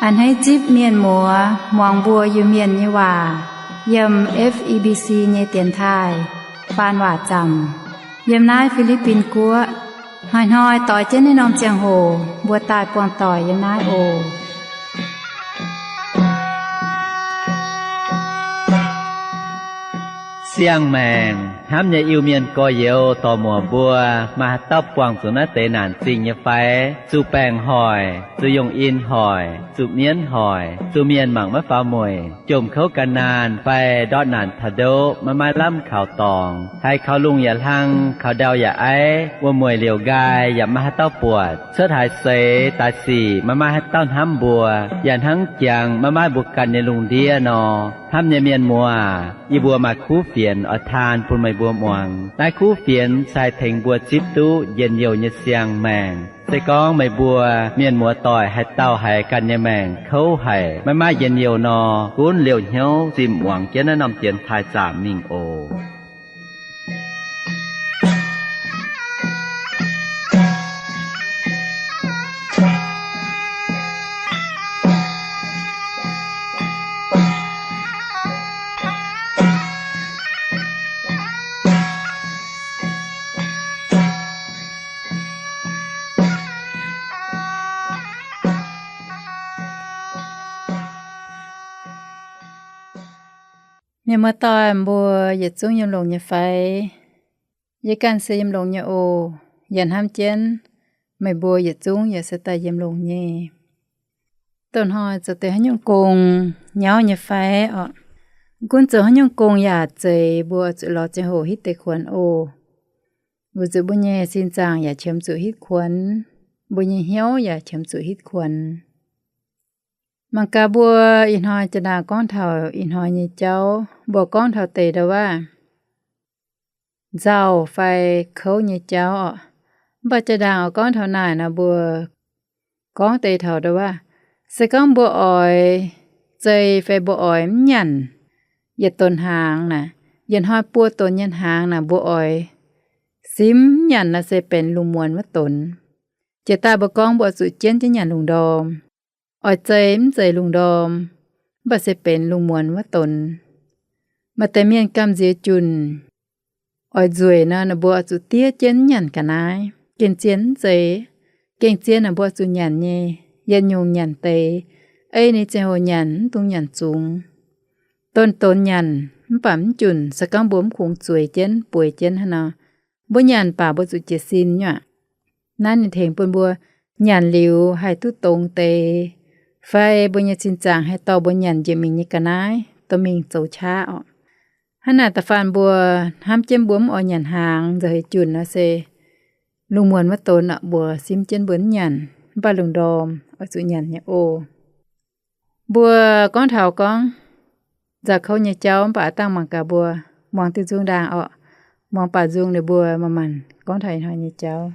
A'hneiv zipv mienh muoz muangx mbuo Iu-Mienh nyei waac yiem F E B C nyei dienx taaih faan waac zaamc yiem naaiv Fi^li^bin Guoqv. Hnoi-hnoi doix jienv naaiv norm ziangh hoc mbuo daaih buangh doic yiem naaiv oc. Siang-maengc hnamv nyei Iu-Mienh gorx-youz dorc-muoc mbuo, maaih haaix dauh buangh zuqc naaiv deix naanc zingh nyei fai? Zuqc baengc hoic, zuqc yungh in hoic, zuqc mienv hoic, zuqc mienh mangc maiv faaux mueic, jomc kouv gan naanh fai ndortv naanc taux ndoqv maiv maaih lamh kaux dorngx, haiz kaux lungh yaac hlang, kaux ndau yaac aiv, wuom-mueic liouc nqaai yaac maiv maaih haaix dauh buatc, cuotv haaix seix daaih sic maiv maaih haaix dauh hnamv mbuo, yaac hnangv jangx maiv maaih mbuo ganh nyei lungh ndiev nor. Hnamv nyei mienh muoz, yie mbuo maaih kuv fienx oix taan bun meih mbuo muangx. Naaiv kuv fienx se haih tengx mbuo zipv duqv njien-youh nyei siang-maengc. Se gorngv meih mbuo mienh muoz doic haaix dauh haiz ganh nyei maengc kouv haic, maiv maaih njien-youh nor, gunv liouh hnyouv zinh muangx jienv naaiv norm dienx taaih zaamc mingh oc. Mienh muoz doic mbuo yietc zungv yiem longx nyei fai? Yie ganh se yiem longx nyei oc. Yaac hnamv jienv meih mbuo yietc zungv yaac se daaih yiem longx nyei. Dongh hnoi zoux deix haaix nyungc gong nyauv nyei fai orqc? Gunv zoux haaix nyungc gong yaac zeiz, mbuo zuqc lorz ziangh hoc hitv deix kuonx oc. Weic zuqc mbuo nyei sin zaangc yaac qiemx zuqc hitv kuonx, mbuo nyei hnyouv yaac qiemx zuqc hitv kuonx. Mangc gaax mbuo ih hnoi jaa-ndaangc gorngv taux ih hnoi nyei jauv, mbuo gorngv taux deix ndau-waav nzauh fai kouv nyei jauv orqc. Mv baac jaa-ndaangc oix gorngv taux naaic nor, mbuo gorngv deix taux ndau-waav, se gorngv mbuo oix zei fai mbuo oix mv nyanc yietc donx hnaangx naaic, yietc hnoi buo donx nyei hnaangx naaic, mbuo oix simv nyanc naaic se benx lungh muonz wuov donx. Jiex daaih mbuo gorngv mbuo oix zuqc jienv jienv nyanc lungh ndorm, oix zei mv zeiz lungh ndorm, mv baac se benx lungh muonz wuov donx. Maaih deix mienh gamh nziex junc oix nzueic nor, ninh mbuo oix zuqc diev jienv nyanc ga'naaiv. Gengh zien mv zeiz, gengh zien naaic mbuo oix zuqc nyanc nyei. Yietc nyungc nyanc deix, ei ninh ziangh hoc nyanc mv dungx nyanc zungx. Donx-donx nyanc, mv baac mv junc, se gorngv mbuo mv kungx zueiz jienv bueix jienv hnangv nor, mbuo nyanc baac mbuo zuqc jiez sin nyei aqv. Naaiv ninh tengx bun mbuo nyanc liuz haih duqv dongz deix, fai mbuo nyei sin zaangc haih dorh mbuo nyanc njiec mingh nyei ga'naaiv dorh mingh zoux qaqv orqc. Hnangv naaic da'faanh mbuo hnamv jienv mbuo mv oix nyanc hnaangx nzauh heix junc nor se lungh muonz wuov donx orqc, mbuo simv jienv mbuo mv nyanc, mv baac lungh ndorm oix zuqc nyanc nyei oc. Mbuo gorngv taux gorngv nzauh kouv nyei jauv, mv baac aav dangh mangc gaax mbuo muangx diuh nzung ndaangc orqc. Muangx baac nzung liuz mbuo manc-manc gorngv taux ih hnoi nyei jauv.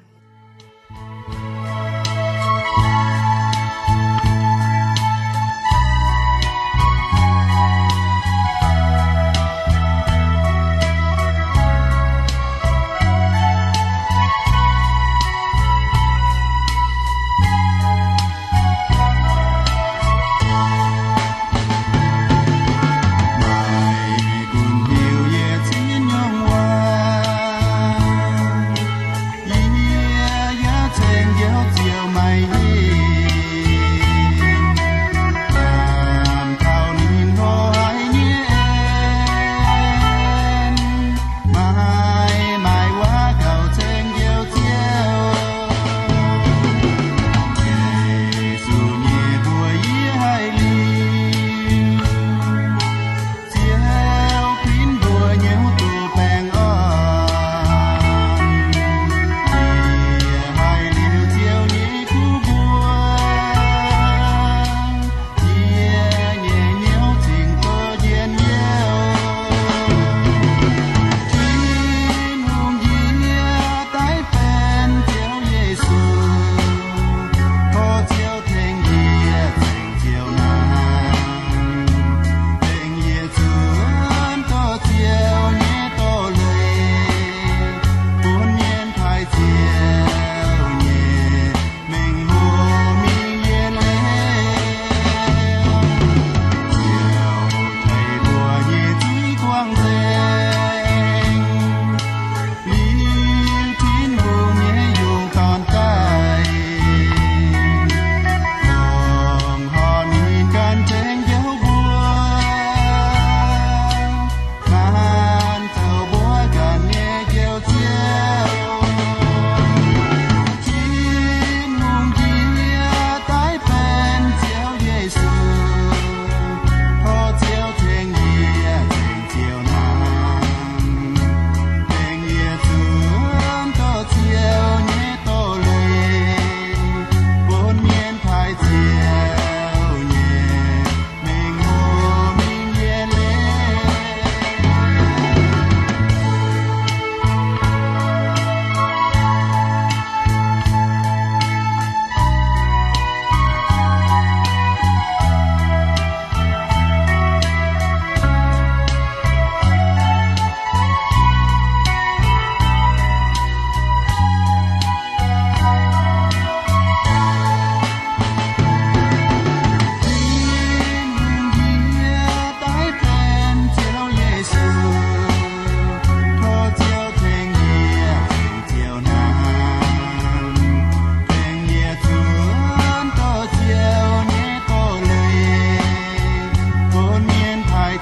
Mienh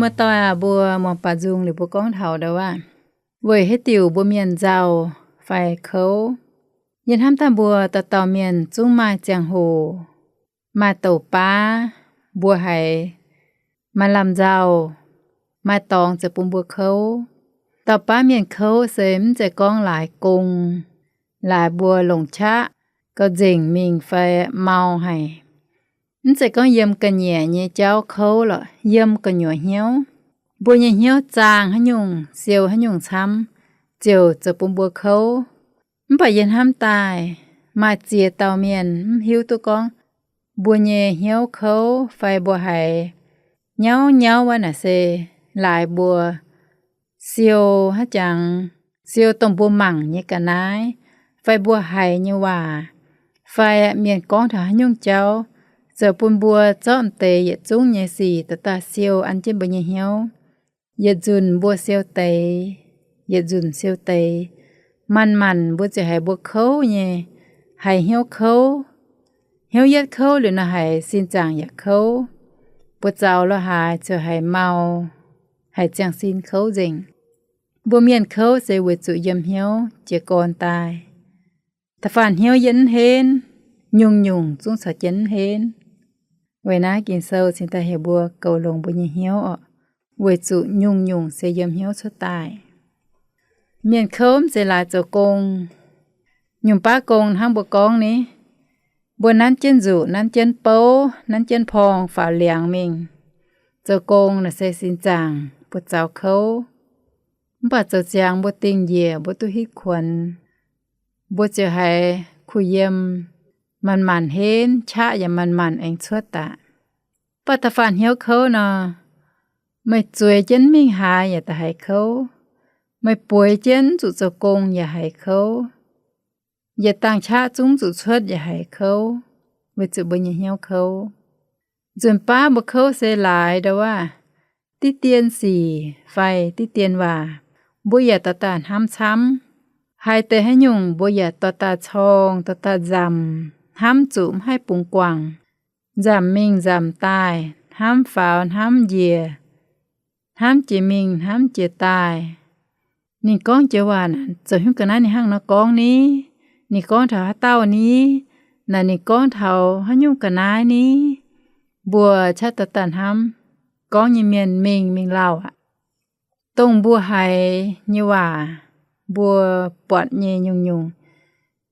muoz-doic aac, mbuo muangx baac nzung liuz mbuo gorngv taux ndau aav, weic haaix diuc mbuo mienh nzauh fai kouv? Yie hnamv daaih mbuo dauh dauh mienh zungv maaih ziangh hoc, maaih douc baav mbuo haiz maaih lamh nzauh, maaih dorngx ziouc bun mbuo kouv. Dauh baav mienh kouv se mv zeiz gorngv laaix gong, laaix mbuo longc qaqv gauh nzengc mingh fai mau haic. Mv zeiz gorngv yiem ga'nyiec nyei jauv kouv lorqc, yiem gu'nyuoz hnyouv. Mbuo nyei hnyouv zaangh haaix nyungc, siou haaix nyungc camv, ziouc zoux bun mbuo kouv. Mv baac yie hnamv daaih maaih ziex dauh mienh mv hiuv duqv gorngv mbuo nyei hnyouv kouv fai mbuo haiz nyauv nyauv wuov naaic se laaix mbuo siou haaix jangx, siou dongh mbuo mangc nyei ga'naaiv, fai mbuo haiz nyei waac, fai mienh gorngv taux haaix nyungc jauv, zoux bun mbuo zorqv m'deix yietc zungv nyei sic daaih daaih siou an jienv mbuo nyei hnyouv. Yietc nzunc mbuo siou deix, yietc nzunc siou deix, manc-manc mbuo ziouc haiz mbuo kouv nyei, haiz hnyouv kouv. Hnyouv yietv kouv liuz nor haiz sin zaangc yaac kouv. Buoz zaux lo haaix ziouc haiz mau, haiz ziangh sin kouv nzengc. Mbuo mienh kouv se weic zuqc yiem hnyouv jiez gorn daaih. Da'faanh hnyouv yietv mv henv, nyungc-nyungc zungv caux jienv mv henv. Weic naaiv Ging-Sou cingx daaih heuc mbuo goux longx mbuo nyei hnyouv orqc, weic zuqc nyungc-nyungc se yiem hnyouv cuotv daaih. Mienh kouv mv zeiz laaix zoux gong. Nyungc baav gong hnangv mbuo gorngv ni, mbuo nanv jienv nzuqc, nanv jienv bouv, nanv jienv porng faaux liangx mingh. Zoux gong naaic se sin zaangc buoz-zaux kouv. Mv baac zoux ziangx mbuo dingh njiec, mbuo duqv hitv kuonx, mbuo ziouc haiz kuh yiem, manc-manc henv, qaqv yaac manc-manc aengx cuotv daaih. Mv baac da'faanh hnyouv kouv nor, meih zueiz jienv mingh haaix yaac da'haiz kouv. Meih bueix jienv mv zuqc zoux gong yaac haiz kouv. Yietc dangh qaqv zungv zuqc cuotv yaac haiz kouv, weic zuqc mbuo nyei hnyouv kouv. Nzunc baav mbuo kouv se laaix ndau wuov, diqv dien sic fai diqv dien waac, mbuo yaac dorh daaih hnamv camv. Haiz deix haaix nyungc mbuo yaac dorh daaih corng, dorh daaih nzamc, hnamv zuqc mv haih bungx guangc. Nzamc mingh nzamc daaih, hnamv faaux hnamv njiec, hnamv jiex mingh hnamv jiex daaih. Ninh gorngv joux waac naaic zoux hnyouv ga'naaiv ninh hnangv nor gorngv ni? Ninh gorngv taux haaix dauh ni? Naaic ninh gorngv taux haaix nyungc ga'naaiv ni? Mbuo qaqv dorh daaih hnamv, gorngv nyei mienh mingh mingh lauh aqv. Dongh mbuo haiz nyei waac, mbuo buatc nyei nyungc-nyungc,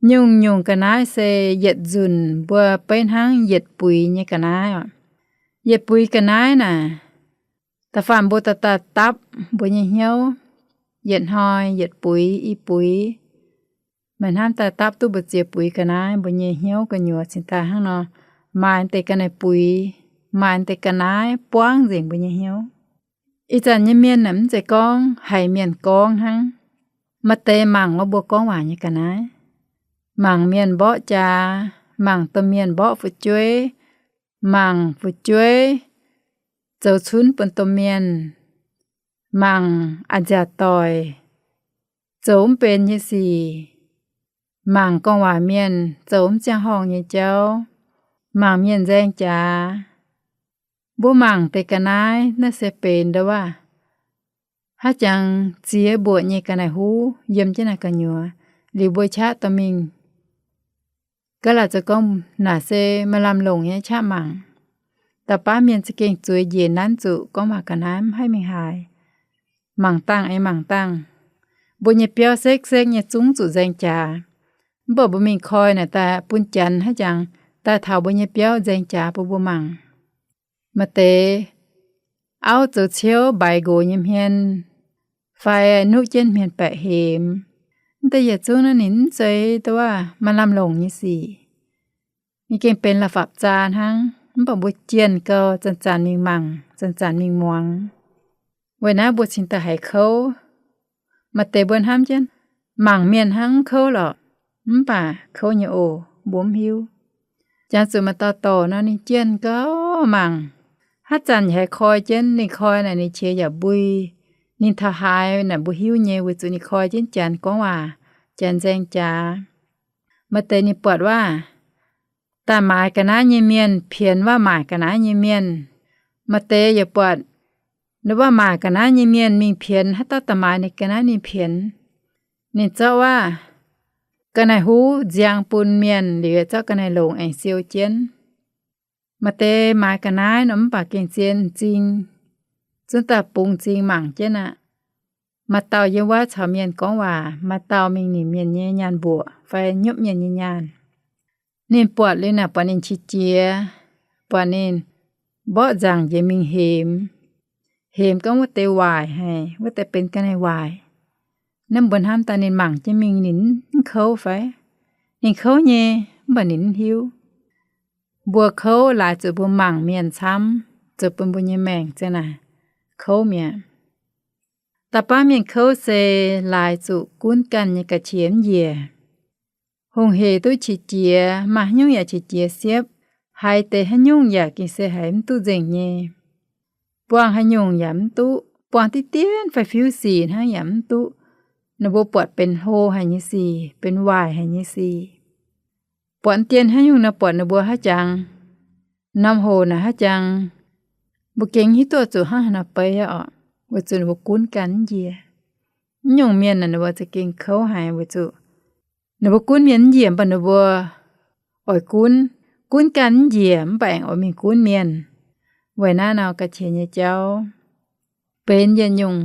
nyungc-nyungc ga'naaiv se yietc nzunc mbuo beiv hnangv yietc buix nyei ga'naaiv oc. Yietc buix ga'naaiv naaic, da'faanh mbuo dorh daaih dapv mbuo nyei hnyouv, yietc hnoi yietc buix i buix, meih hnamv daaih dapv duqv mbu'ziex buix ga'naaiv, mbuo nyei hnyouv gu'nyuoz cingx daaih hnangv nor, maaih deix ga'naaiv buix, maaih deix ga'naaiv buangv nzengc mbuo nyei hnyouv. Ih zanc nyei mienh naaic mv zeiz gorngv haiz mienh gorngv hnangv. Maaih deix mangc wuov mbuo gorngv waac nyei ga'naaiv, mangc mienh mborqv jaax, mangc domh mienh mborqv fu'jueiv, mangc fu'jueiv zoux cunv bun domh mienh, mangc a'nziaauc doic zoux mv benx nyei sic, mangc gorngv waac mienh zoux mv ziangh horngh nyei jauv, mangc mienh nzaeng jaax. Mbuo mangc deix ga'naaiv naaiv se benx ndau wuov, haaix jangx ziex mbuoqc nyei ga'naaiv huv yiem jienv naaiv gu'nyuoz, liuz mbuo qaqv dorh mingh. Ga'naaiv zoux gorngv naaic se maaih lamh longc nyei qaqv mangc. Dauh baav mienh za'gengh zueiz njiec nanv zuqc gorngv waac ga'naaiv mv haih mingh haaix. Mangc dangh aengx mangc dangh. Mbuo nyei biauv sekv-sekv nyei zungv zuqc nzaeng jaax. Mv baac mbuo mingh koi naaic daaih bun Janx haaix jangx daaih taux mbuo nyei biauv nzaeng jaax bun mbuo mangc. Maaih deix auv zoux ciouv mbaix nqox nyei hmien, fai nuqv jienv hmien baeqc hemx. Mv deix yietc zungv naaiv ninh mv zeiz dongh wuov maaih lamh longc nyei sic. Ninh gengh benx la'fapv-zaa hnangv, mv baac mbuo jienh gau zanc-zanc mingh mangc, zanc-zanc mingh muangx. Weic naaiv mbuo cingx daaih haiz kouv. Maaih deix mbuo hnamv jienv mangc mienh hnangv mv kouv lorqc, mv baac kouv nyei oc, mbuo mv hiuv. Janx zuqc maaih dauh dorc nor, ninh jienh gau mangc. Haaix zanc yaac haih koi jienv. Ninh koi naaic ninh qiex yaac mbui. Ninh taux haaix naaic mbuo hiuv nyei, weic zuqc ninh koi jienv Janx gorngv waac. jaax nzaeng jaax. Maaih deix ninh buatc waac daaih maaiz ga'naaiv nyei mienh pienx waac maaic ga'naaiv nyei mienh. Maaih deix yaac buatc ninh waac maaic ga'naaiv nyei mienh mingh pienx, haaix dauh daaih maaiz ninh ga'naaiv ninh pienx. Ninh zorqv waac ga'naaiv huv nziang bun mienh liuz, zorqv ga'naaiv longx aengx siou jienv. Maaih deix maaiz ga'naaiv nor mv baac gengh zien m'zing, zungv daaih bungx m'zing mangc jienv aqv. Maaih dauh yiem wuov caux mienh gorngv waac, maaih dauh mingh nimc mienh nyei nyaanh mbuoqc fai nyopv mienh nyei nyaanh. Ninh buatc liuz naaic buatc ninh qiex jiez, buatc ninh mborqv nzaangc njiec mingh hemx. Hemx gorngv wuov deix waaic haic, wuov deix benx ga'naaiv waaic. Naaiv mbuo hnamv daaih ninh mangc jienv mingh ninh mv kouv fai? Ninh kouv nyei, mv baac ninh mv hiuv. Mbuo kouv laaix zuqc mbuo mangc mienh camv, zoux bun mbuo nyei maengc ziang naaic kouv mi'aqv. Da'baav mienh kouv se laaix zuqc gunv ganh nyei ga'qiex mv njiec. Hungh hec duqv qiex jiez, maaih haaix nyungc yaac qiex jiez siepv, haiz deix haaix nyungc yaac gengh se haiz mv duqv nzengc nyei. Buangh haaix nyungc yaac mv duqv, buangh diqv dien fai fiuv sic hnangv yaac mv duqv. Ninh mbuo buatc benx hlo haic nyei sic, benx waaic haic nyei sic. Buatc dien haaix nyungc nor buatc ninh mbuo haaix jangx, norm hoc naaic haaix jangx, mbuo gengh hiuv duqv zuqc hnangv haaix nor beiv oc, weic zuqc ninh mbuo gunv ganh mv njiec. Mv nyungc mienh naaic ninh mbuo za'gengh kouv haic weic zuqc ninh mbuo gunv mienh mv njiec mv baac ninh mbuo oix gunv, gunv ganh mv njiec mv baac aengx oix mingh gunv mienh. Weic naaiv nor ga'qiex nyei jauv benx yietc nyungc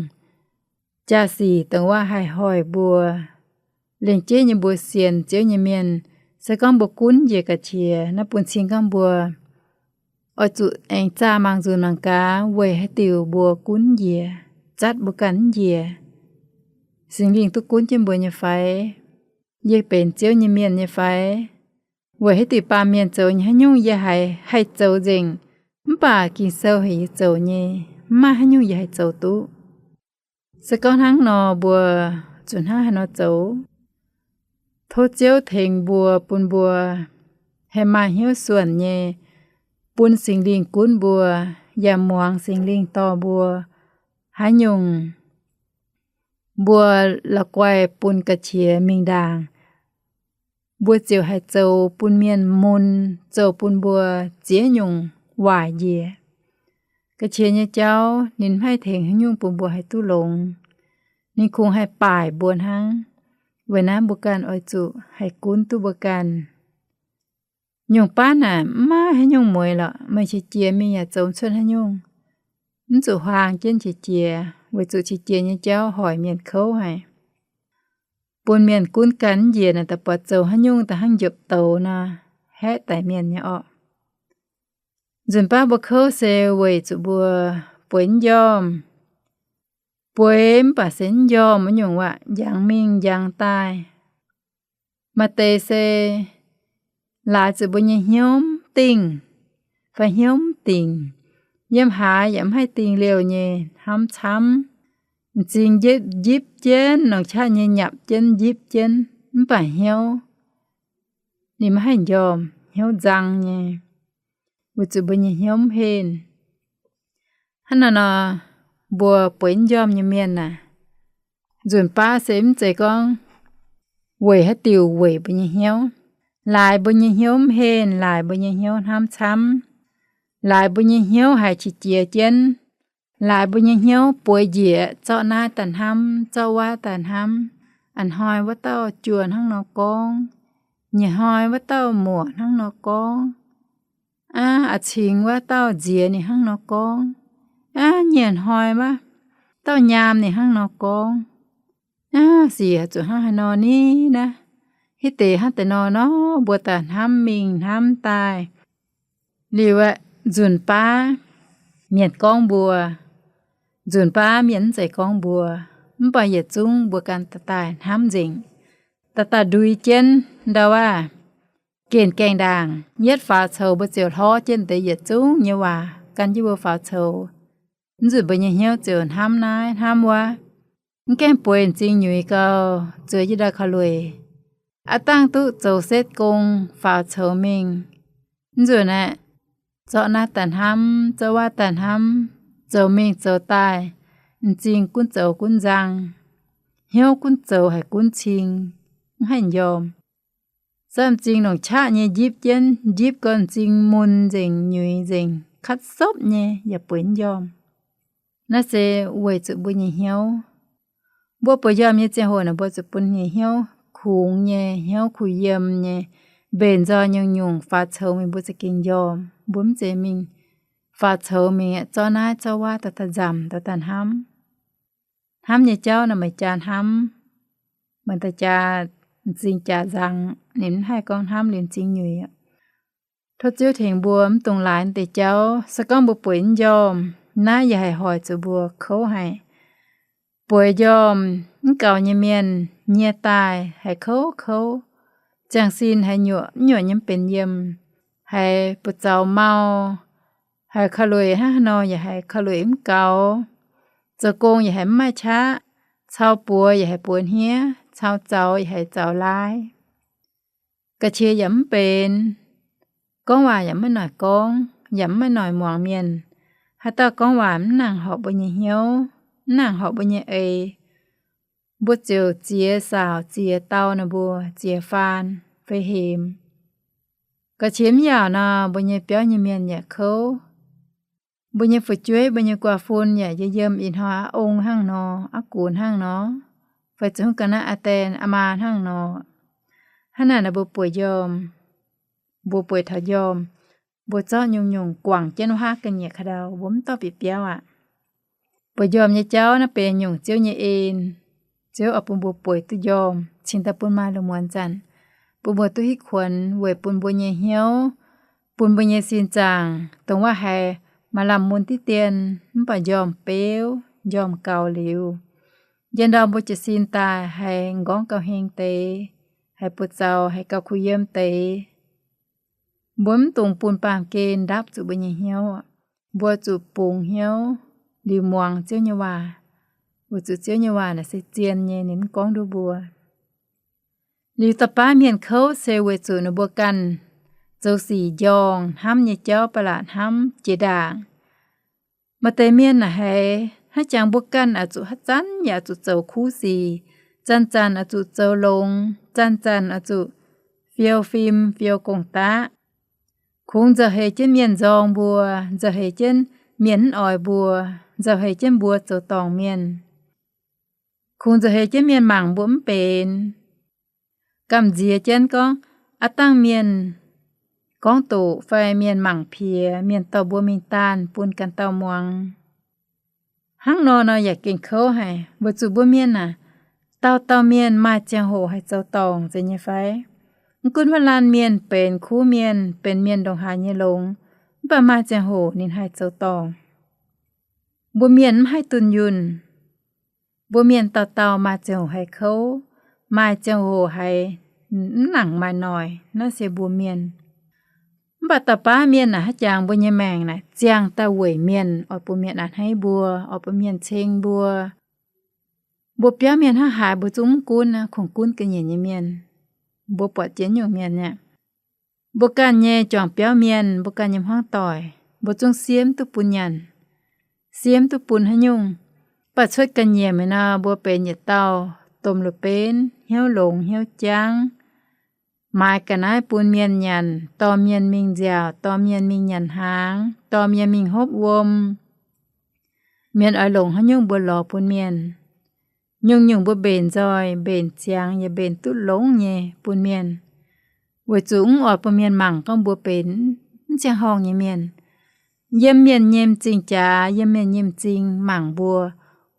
jaa-sic dongh waac haih hoic mbuo. Lengc jeiv nyei mbuo sienx Ziouv nyei mienh, se gorngv mbuo gunv njiec ga'qiex naaiv bun cing gorngv mbuo oix zuqc aengx zaah mangc nzunc mangc gaax weic haaix diuc mbuo gunv njiec, zatv mbuo ganh mv njiec. Singx Lingh duqv gunv jienv mbuo nyei fai? Yie benx Ziouv nyei mienh nyei fai? Weic haaix diuc baamh mienh zoux nyei haaix nyungc yie haiz haih zoux nzengc, mv baac Ging-Sou heuc yie zoux nyei, mv maaih haaix nyungc yie haih zoux duqv. Se gorngv hnangv nor mbuo zuqc hnangv haaix nor zoux? Tov Ziouv tengx mbuo bun mbuo haih maaih hnyouv suonc nyei, bun Singx Lingh gunv mbuo, yaac muangx Singx Lingh dorh mbuo. Haaix nyungc mbuo la'guaih bun ga'qiex mingh ndaangc, mbuo ziouc haih zoux bun mienh mun, zoux bun mbuo ziex nyungc waaic njiec. Ga'qiex nyei jauv ninh mv haih tengx haaix nyungc bun mbuo haih duqv longx. Ninh kungx haih baaic mbuo hnangv. Weic naaiv mbuo ganh oix zuqc haih gunv duqv mbuo ganh. Nyungc baav naaic mv maaih haaix nyungc mueix lorqc. Meih qiex jiez mingh yaac zoux mv cuotv haaix nyungc. Mv zuqc huaang jienv qiex jiez, weic zuqc qiex jiez nyei jauv hoic mienh kouv haic, bun mienh gunv ganh mv njiec naaic daaih buatc zoux haaix nyungc da'hnangv njopv douz nor, haeqv daic mienh nyei orqc. Nzunc baav mbuo kouv se weic zuqc mbuo bueix mv njormh. Bueix mv baac se mv njormh wuov nyungc waac, njangx mingh njangx daaih. Maaih deix se laaix zuqc mbuo nyei hnyouv dingh fai hnyouv mv dingc, yiem haaix yaac mv haih dingh liouh nyei hnamv camv. M'zing njipv njipv jienv, longc qaqv nyei nyapc jienv njipv jienv mv baac hnyouv ninh maiv haih njormh, hnyouv nzang nyei, weic zuqc mbuo nyei hnyouv mv henv. Hnangv naaiv nor, mbuo bueix mv njormh nyei mienh aah, nzunc baav se mv zeiz gorngv weic haaix diuc weic mbuo nyei hnyouv. Laaix mbuo nyei hnyouv mv henv, laaix mbuo nyei hnyouv hnamv camv, laaix mbuo nyei hnyouv haiz qiex jiez jienv, laaix mbuo nyei hnyouv bueix njiec, zorqv naaiv daaih hnamv, zorqv wuov daaih hnamv. A'hnoi wuov dauh juoh hnangv nor gorngv, nyiec hnoi wuov dauh muoc hnangv nor gorngv, aa, a'cingx wuov dauh nziex ninh hnangv nor gorngv, aa, nyiec hnoi wuov dauh nyaam ninh hnangv nor gorngv. Aa, sic zuqc hnangv haaix nor ni naaiv? Hitv deix hnangv deix nor nor, mbuo daaih hnamv mingh hnamv daaih. Liuz aeqv, nzunc baav mienh gorngv mbuo, nzunc baav mienh mv zeiz gorngv mbuo, mv baac yietc zungv mbuo ganh daaih hnamv nzengc, daaih daaih ndui jienv ndau aav. Gengh gaengh ndaangc yietv faaux coux mbuo ziouc hlorv jienv deix yietc zungv nyei waac gan jienv mbuo faaux coux. Mv nzunc mbuo nyei hnyouv ziouc hnamv naaiv hnamv wuov. Mv gaengh bueix m'zing nyuix gau, zueiz jienv ndau korv-lueic, aav dangh duqv zoux setv gong faaux coux mingh. Mv nzunc aeqv, zorqv naaiv daaih hnamv, zorqv wuov daaih hnamv, zoux mingh zoux daaih, m'zing gunv zoux gunv nzang, hnyouv gunv zoux haic gunv cing. mv haih njormh. Zorqv m'zing longc qaqv nyei njipv jienv, njipv gorngv m'zing mun nzengc, nyuix nzengc, katv sopv nyei, yaac bueix mv njormh. Naaiv se weic zuqc mbuo nyei hnyouv. Mbuo bueix njormh nyei ziangh hoc naaic, mbuo zuqc bun nyei hnyouv kungx nyei, hnyouv kuh yiem nyei, mbenc nzoih nyungc-nyungc faaux coux mingh mbuo za'gengh njormh. Mbuo mv zeiz mingh faaux coux mingh zorqv naaiv zorqv wuov daaih daaih nzamc, daaih daaih hnamv. Hnamv nyei jauv naaic meih jaa hnamv, meih daaih jaa m'zing jaax nzang, ninh mv haih gorngv hnamv liuz m'zing nyuix. Tov Ziouv tengx mbuo mv dungx laaix deix jauv. Se gorngv mbuo bueix mv njormh, naaiv yaac haih hoic zuqc mbuo kouv haic. Bueix njormh mv gaux nyei mienh nyie daaih haiz kouv kouv, ziangh sin haiz nyuoqc mv nyuoqc nyei mv benx yiem, haiz buoz zaux mau, haiz korv-lueic hnangv haaix nor yaac haiz korv-lueic mv gaux, zoux gong yaac haiz mv maaih qaqv, cau buoz yaac haiz buoz hniev, cau zaux yaac haiz zaux laaiv. Ga'qiex yaac mv benx, gorngv waac yaac maiv noic gorngv, yaac mv maaih noic muangx mienh. Haaix dauh gorngv waac mv nangc horpc mbuo nyei hnyouv, mv nangc horpc mbuo nyei eix, mbuo ziouc ziex saauc ziex dau ninh mbuo ziex faan fei hemx. Ga'qiex mv yaauc nor, mbuo nyei biauv nyei mienh yaac kouv. Mbuo nyei fu'jueiv, mbuo nyei guaa-fun yaac yiem ih hnoi aqv ong hnangv nor, aqv gunx hnangv nor, fai zuqc hungh ga'naaiv aa daeng aa maa hnangv nor. Hnangv naaic nor mbuo bueix njormh, mbuo bueix taux njormh, mbuo zorqv nyungc-nyungc guangc jienv wuov haav ga'nyiec ka'ndau, mbuo mv dorh bieqc biauv aqv. Bueix njormh nyei jauv naaiv benx nyungc Ziouv nyei en. Ziouv oix bun mbuo bueix duqv njormh, cingx daaih bun maaih lungh muonz zanc, bun mbuo duqv hitv kuonx weic bun mbuo nyei hnyouv, bun mbuo nyei sin zaangc, dongh wuov haiz maaih lamh mun diqv dien mv baac njormh beuv, njormh gaux liuz, njien ndorm mbuo jiez sin daaih haiz m'nqorngv gauh heng deix, haiz buoz-zaux, haiz gauh kuh yiem deix. Mbuo mv dungx bun baamh gen ndapv zuqc mbuo nyei hnyouv. Mbuo zuqc bungx hnyouv liuz muangx Ziouv nyei waac, weic zuqc Ziouv nyei waac naaic se zien nyei, ninh mv gorngv nduov mbuo. Liuz dauh baav mienh kouv se weic zuqc ninh mbuo ganh zoux sic njorngh, hnamv nyei jauv ba'laqc hnamv jiex ndaangc. Maaih deix mienh naaic haiz hnangv jangx mbuo ganh oix zuqc haaix zanc yaac oix zuqc zoux kuv sic, zanc-zanc oix zuqc zoux longx, zanc-zanc oix zuqc fiou fim fiou gong-daqv. Kungx nzauh heix jienv mienh nzorng mbuo, nzauh heix jienv mienh mv oix mbuo, nzauh heix jienv mbuo zoux dorngc mienh. Kungx nzauh heix jienv mienh mangc mbuo mv benx. Gamh nziex jienv gorngv, aav dangh mienh gorngv doqc fai mienh mangc piex, mienh dorh mbuo mingh daanh bun ganh dauh muangx. Hnangv nor nor yaac gengh kouv haic, weic zuqc mbuo mienh aac, dauh dauh mienh maaih ziangh hoc haih zoux dorngc zeiz nyei fai? Mv gunv wuov laanh mienh benx kuv mienh, benx mienh ndongc haaix nyei longx, mv baac maaih ziangh hoc ninh haih zoux dorngc. Mbuo mienh mv haih dunh yunh. Mbuo mienh dauh dauh maaih ziangh hoc haih kouv, maaih ziangh hoc haih mv nangc maaih noic, naaiv se mbuo mienh. Mv baac dauh baav mienh naaic hnangv jangx mbuo nyei maengc naaic ziangh daaih weic mienh, oix bun mienh a'hneiv mbuo, oix bun mienh ceng mbuo. Mbuo biauv mienh hnangv haaix mbuo zungv mv gunv aqv, kungx gunv ga'nyiec nyei mienh. Mbuo buatc jiex nyungc mienh aqv. Mbuo ganh nyei juangc biauv mienh, mbuo ganh nyei hmuangv doic, mbuo zungv siemv duqv bun nyanc, siemv duqv bun haaix nyungc. Mv baac cuotv ga'nyiec mingh nor, mbuo benx yietc dauh domh loz-benv, hnyouv longx hnyouv jangv, maaiz ga'naaiv bun mienh nyanc, dorh mienh mingh nziaauc, dorh mienh mingh nyanc hnaangx, dorh mienh mingh hopv wuom. Mienh oix longc haaix nyungc mbuo lorz bun mienh. Nyungc-nyungc mbuo mbenc nzoih, mbenc ziangx, yaac mbenc duqv longx nyei bun mienh, weic zuqc mv oix bun mienh mangc gorngv mbuo benx mv ziangh horngh nyei mienh. Yiem mienh nyei m'zing jaax, yiem mienh nyei m'zing mangc mbuo,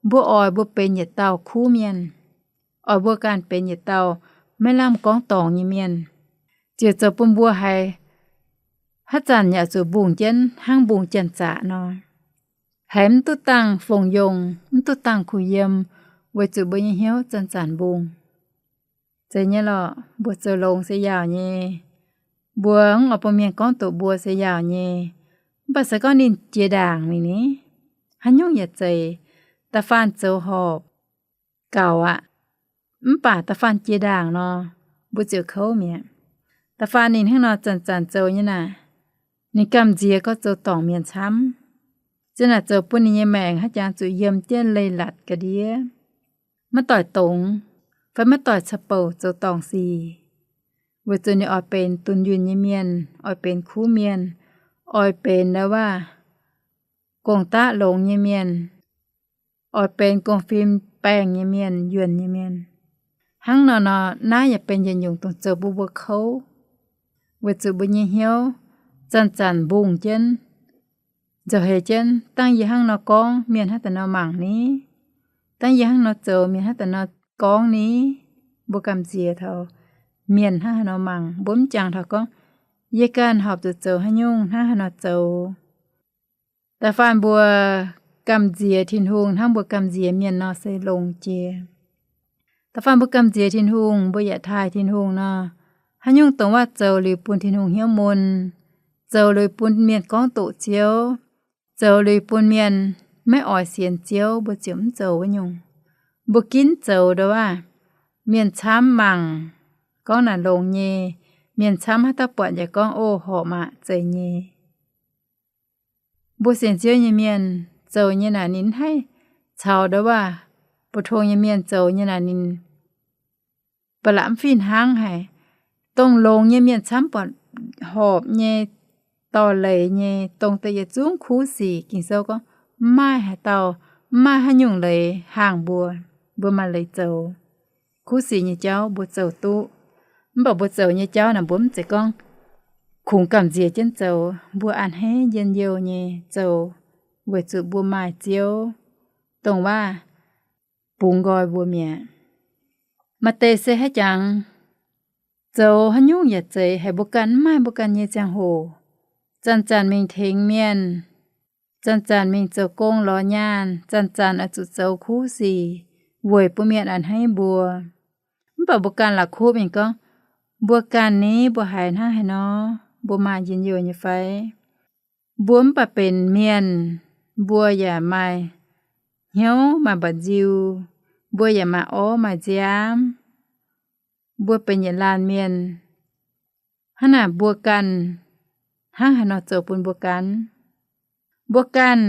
mbuo oix mbuo benx yietc dauh kuv mienh, oix mbuo ganh benx yietc dauh maiv lamh gorngv dorngc nyei mienh, ziouc zoux bun mbuo haiz haaix zanc yaac zuqc mbungh jienv hnangv mbungh janx-zaqc nor, haiz mv duqv dangh fongc yongh, mv duqv dangh kuh yiem, weic zuqc mbuo nyei hnyouv zanc-zanc mbungh. Zeiz nyei lorqc, mbuo zoux longx se yaauc nyei, mbuo mv oix bun mienh gorngv doqc mbuo se yaauc nyei. Mv baac se gorngv ninh jiex ndaangc mingh ni, haaix nyungc yaac zeiz, da'faanh zoux horpc, gaux aqv. Mv baac da'faanh jiex ndaangc nor, mbuo ziouc kouv mi'aqv. Da'faanh ninh hnangv nor zanc-zanc zoux nyei naaic, ninh gamh nziex gorngv zoux dorngc mienh camv. Ziouc naaic zoux bun ninh nyei maengc haaix jangx zuqc yiem jienv leiz-latc ga'ndiev, maiv doic dongz. fai maiv doic caux bouc zoux dorngc sic, weic zuqc ninh oix benx dunh yunh nyei mienh, oix benx kuv mienh, oix benx ndau waac gong-daqv longx nyei mienh, oix benx gong-fim baengh nyei mienh, yuonh nyei mienh. Hnangv nor nor, naaiv yaac benx yietc nyungc dongh zoux bun mbuo kouv, weic zuqc mbuo nyei hnyouv zanc-zanc mbungh jienv, nzauh heix jienv, dangv yie hnangv nor gorngv, mienh hnangv da'nor mangc ni? Dangv yie hnangv nor zoux, mienh hnangv da'nor gorngv ni? Mbuo gamh nziex taux mienh hnangv haaix nor mangc, mbuo mv jangx taux gorngv, yie ganh horpc zuqc zoux haaix nyungc hnangv haaix nor zoux. Da'faanh mbuo gamh nziex Tin-Hungh hnangv mbuo gamh nziex mienh nor se longx jiex. Da'faanh mbuo gamh nziex Tin-Hungh, mbuo yaac taaih Tin-Hungh nor, haaix nyungc dongh waac zoux liuz bun Tin-Hungh hnyouv mun, zoux liuz bun mienh gorngv doqc Ziouv, zoux liuz bun mienh maiv oix sienx Ziouv, mbuo ziouc mv zoux wuov nyungc. Mbuo ginv zoux ndau waac mienh camv mangc gorngv naaic longx nyei, mienh camv haaix dauh buatc yaac gorngv, o, horpc aqv, zeiz nyei. Mbuo sienx Ziouv nyei mienh zoux nyei naaic ninh haih caux ndau waac bu tong nyei mienh zoux nyei naaic ninh ba'laqc mv fih hnangv haic. Dongh longx nyei mienh camv buatc horpc nyei, dorh leiz nyei, dongh deix yietc zungv kuv sic Ging-Sou gorngv mv maaih haaix dauh, mv maaih haaix nyungc leiz haangh mbuo. Mbuo maaih leiz zoux. Kuv sic nyei jauv mbuo zoux duqv, mv baac mbuo zoux nyei jauv naaic mbuo mv zeiz gorngv kungx gamh nziex jienv zoux. Mbuo a'hneiv njien-youh nyei zoux weic zuqc mbuo maaih Ziouv dongh waac bungx nqoi mbuo mi'aqv. Maaih deix se haiz jangx zoux haaix nyungc yaac zeiz, haiz mbuo ganh mv maaih mbuo ganh nyei ziangh hoc, zanc-zanc mingh tengx mienh, zanc-zanc mingh zoux gong lorz nyaanh, zanc-zanc oix zuqc zoux kuv sic weic bun mienh a'hneiv mbuo. Mv baac mbuo ganh la'kuqv mingh gorngv, mbuo ganh ni mbuo haiz hnangv haaix nor? Mbuo maaih njien-youh nyei fai? Mbuo mv baac benx mienh, mbuo yaac maaih hnyouv maaih mba'nziu, mbuo yaac maaih orv maaih nziaamv, mbuo benx yietc laanh mienh. Hnangv naaic mbuo ganh hnangv haaix nor zoux bun mbuo ganh? Mbuo ganh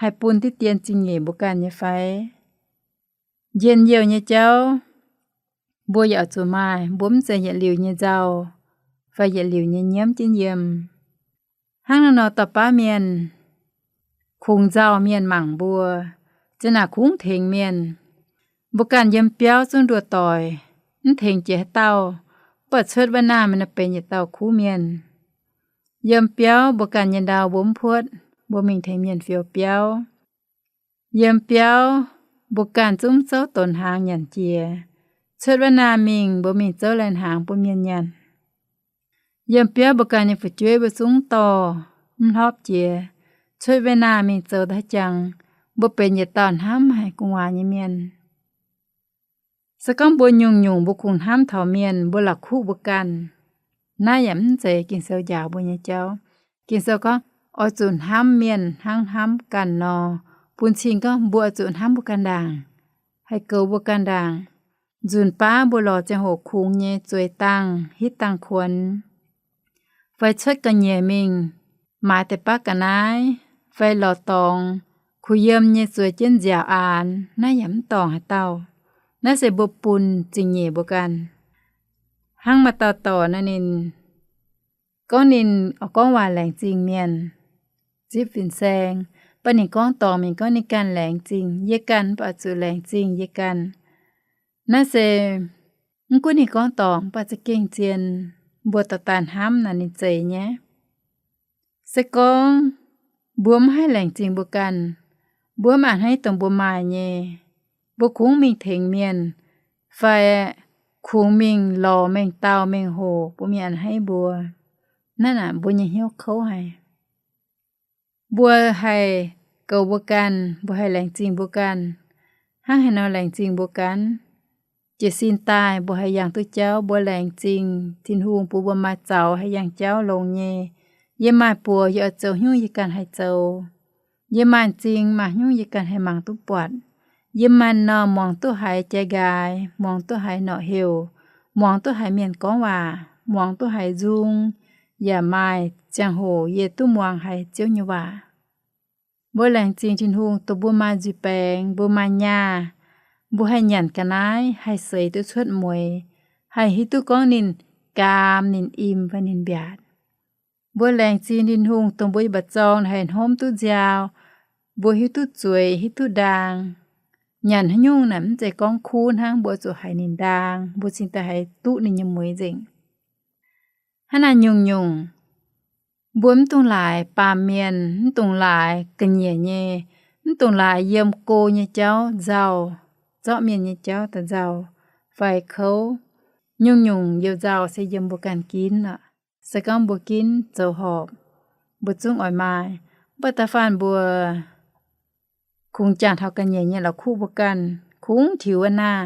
haih bun diqv dien zingh nyeic mbuo ganh nyei fai? Njien-youh nyei jauv mbuo yaac oix zuqc maaih, mbuo mv zeiz yietc liuz nyei nzauh fai yietc liuz nyei nyiemv jienv yiem. Hnangv naaiv nor dorh baav mienh kungx nzauh mienh mangc mbuo, ziang naaic kungx tengx mienh. Mbuo ganh yiem biauv zungv nduov doic, mv tengx jiex haaix dauh, mv baac cuotv wuov naamh nor benx yietc dauh kuv mienh. Yiem biauv mbuo ganh nyei ndau mbuo mv puotv, mbuo mingh tengx mienh fioux biauv. Yiem biauv mbuo ganh zungv zouv donx hnaangx nyanc jiex. Cuotv wuov naamh mingh mbuo mingh zouv lai hnaangx bun mienh nyanc. Yiem biauv mbuo ganh nyei fu'jueiv mbuo zungv dorh mv hlopv jiex. Cuotv wuov naamh mingh zoux daaih jangx, mbuo benx yietc dauh hnamv haic gu'nguaaz nyei mienh. Se gorngv mbuo nyungc-nyungc mbuo kungx hnamv taux mienh, mbuo la'kuqv mbuo ganh, naaiv yaac mv zeiz Ging-Sou njaaux mbuo nyei jauv. Ging-Sou gorngv oix zuqc hnamv mienh hnangv hnamv ganh nor, bun cing gorngv mbuo oix zuqc hnamv mbuo ganh ndaangc, haih goux mbuo ganh ndaangc. Nzunc baav mbuo lorz ziangh hoc kungx nyei zueiz dangh, hitv dangh kuonx, fai cuotv ga'nyiec mingh maaiz deix baav ga'naaiv, fai lorz dorngx kuh yiem nyei zueiz jienv nziaauc aanx, naaiv yaac mv dorngc haaix dauh. Naaiv se mbuo bun zingh nyeic mbuo ganh. Hnangv maaih dauh dorc naaiv ninh gorngv ninh oix gorngv waac laengz zingh mienh, zipv fin-saeng, mv baac ninh gorngv dorngc mingh gorngv ninh ganh laengz zingh yie ganh, mv baac oix zuqc laengz zingh yie ganh. Naaiv se mv gunv ninh gorngv dorngc, mv baac za'gengh zien mbuo dorh daaih hnamv naaic ninh zeiz nyei. Se gorngv mbuo mv haih laengz zingh mbuo ganh, mbuo mv a'hneiv dongh mbuo maaih nyei, mbuo kungx mingh tengx mienh, fai kungx mingh lorz mengh dauh mengh hoc bun mienh a'hneiv mbuo, naaiv naaic mbuo nyei hnyouv kouv haic. Mbuo haih goux mbuo ganh, mbuo haih laengz zingh mbuo ganh. Hnangv haaix nor laengz zingh mbuo ganh? Jiez sin daaih mbuo haih yangh duqv jauv, mbuo laengz zingh Tin-Hungh bun mbuo maaih zaux haih yangh jauv longx nyei. Yie maaih buoz yie oix zoux haaix nyungc yie ganh haih zoux. Yie maaih m'zing maaih haaix nyungc yie ganh haih mangc duqv buatc. Yie maaih m'normh muangx duqv haiz jai nqaaix, muangx duqv haiz norqc heuc, muangx duqv haiz mienh gorngv waac, muangx duqv haiz nzung, yaac maaih ziangh hoc yie duqv muangx haiz Ziouv nyei waac. Mbuo laengz zingh Tin-Hungh dongh mbuo maaih nzuih baengx, mbuo maaih nyaah, Mbuo haih nyanc ga'naaiv, haih seix duqv cuotv mueix, haih hiuv duqv gorngv ninh gaam, ninh im, fai ninh mbiaatc. Mbuo laengz zingh Tin-Hungh dongh mbuo yiem mba'zorng naaic haih hnomv duqv nziaaux, mbuo hiuv duqv zueiz, hiuv duqv ndaang. Nyanc haaix nyungc naaic mv zeiz gorngv kuv hnangv, mbuo zuqc haiz ninh ndaang, mbuo cingx daaih haih duqv ninh nyei mueix nzengc. Hnangv naaic nyungc-nyungc, mbuo mv dungx laaix baamh mienh, mv dungx laaix ga'nyiec nyei, mv dungx laaix yiem go nyei jauv nzauh, zorqv mienh nyei jauv daaih nzauh fai kouv. Nyungc-nyungc youh nzauh se yiem mbuo ganh ginv aqv. Se gorngv mbuo ginv zoux horpc, mbuo zungv oix maaih. Mv baac da'faanh mbuo kungx jangx taux ga'nyiec nyei la'kuqv mbuo ganh, kungx tiux wuov naah,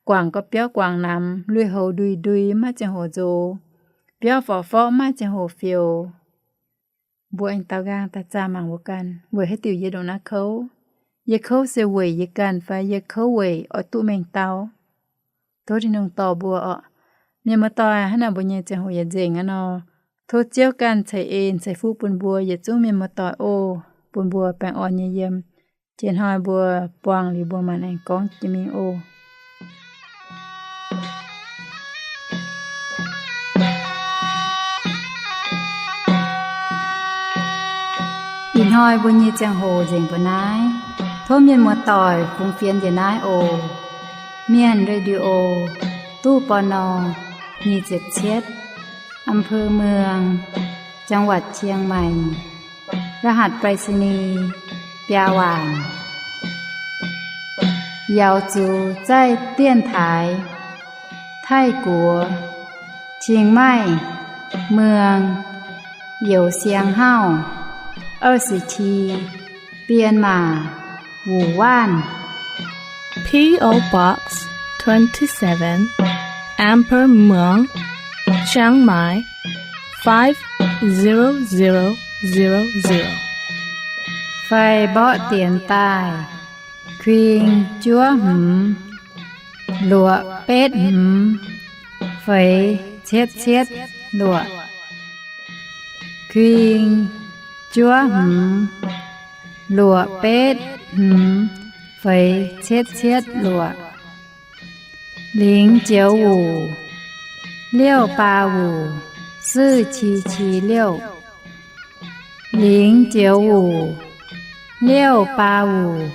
guangc ga'biauv guangc namx, lui-houx ndui-ndui, maiv ziangh hoc nzox, biauv forqv-forqv, maiv ziangh hoc fioux. Mbuo aengx daaux nqaang daaih zaah mangc mbuo ganh, weic haaix diuc yie ndongc naaiv kouv? Yie kouv se weic yie ganh fai yie kouv weic oix duqv mengh dau? Tov Tin-Hungh dorh mbuo orqc. Mienh muoz-doic, hnangv naaic mbuo nyei ziangh hoc yietc nzengc aqv nor, tov Ziouv ganh ceix en ceix fuqv bun mbuo yietc zungv mienh muoz-doic oc, bun mbuo baengh orn nyei yiem. Jiex hnoi mbuo buangh liuz mbuo maanc aengx gorngv jiex mingh oc. Ih hnoi mbuo nyei ziangh hoc nzengc mbuo naaiv. Tov mienh muoz-doic fungx fienx njiec naaiv oc. Mienh Radio, ตู้ ปณ. nyic ziepc cietv, อำเภอเมือง จังหวัดเชียงใหม่ รหัสไปรษณีย์ biaa waanc. 瑶族在电台 Taiv-Guoqv เชียงใหม่ เมือง Youh Siang Hauv 二十七 Bienh Maac Wuc Waanv. P O Box twenty-seven, Amber Muang, Chiang Mai, five zero zero zero zero. Fai mborqv dienx daaih, kuing juov hmz, luoqc betv hmz, feix cietv cietv luoqc. Kuing juov hmz, luoqc betv hmz, feix cietv cietv luoqc. 零九五 六八五 四七七六. 零九五 六八五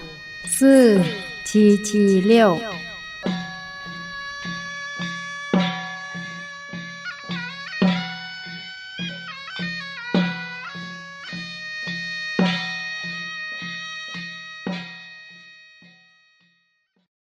四七七六.